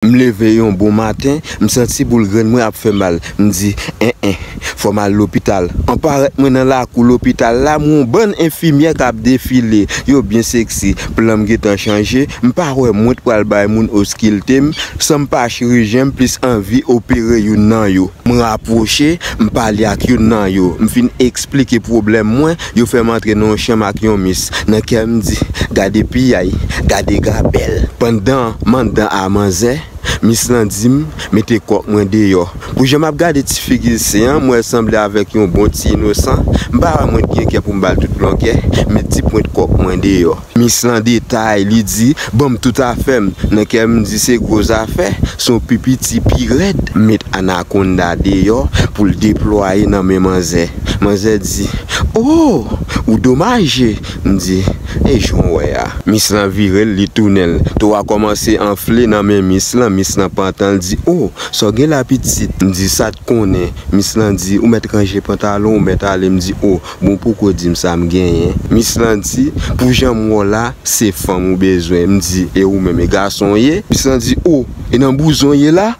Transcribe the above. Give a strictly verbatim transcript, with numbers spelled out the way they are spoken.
M leve yon bon maten, m santi boul grenn mwen ap fè mal. M di, en en, fò m al lopital. An parèt mwen nan lakou lopital la, m wè yon bann enfimyè k ap defile. Yo byen seksi. Plan m gentan chanje. M pa wè mwen t pral bay moun oskilte m, san m pa chirijyen, m plis anvi opere youn nan yo. M rapwoche, m pale ak youn nan yo. M fin eksplike pwoblèm mwen, yo fè m antre nan yon chanm ak yon mis. Nan kè m di, gade piyay, gade gabèl. Pandan m anndan a manzè, mis lan di m, mete kòk mwen deyò. Pou jan m ap gade ti figi sen an, m wè l sanble avèk yon bon ti inosan. M pa wè mwen t gen kè pou m ba l tout longè, met ti pwent kòk mwen deyò. Mis lan detay, li di, ban m tout afè m. Nan kè m di se gwo zafè, se yon pi piti pi rèd. M met anakonda deyò pou l deplwaye nan men manzè. Manzè di, o, ou domaje. M di, e jan w wè a. Mis lan vire l, li tounen l. Towa kòmanse anfle nan men mis lan, mis lan pantan l di, o, sa w gen la pitit? M di, sa t konnen? Mis lan di, ou mèt ranje pantalon, ou mèt ale. M di, o, bon, poko di m sa m genyen. Mis lan di, pou jan m wè w la, se fanm ou bezwen. M di, e ou menm, e gason w ye? Mis lan di, o, e nan bouzon w ye la?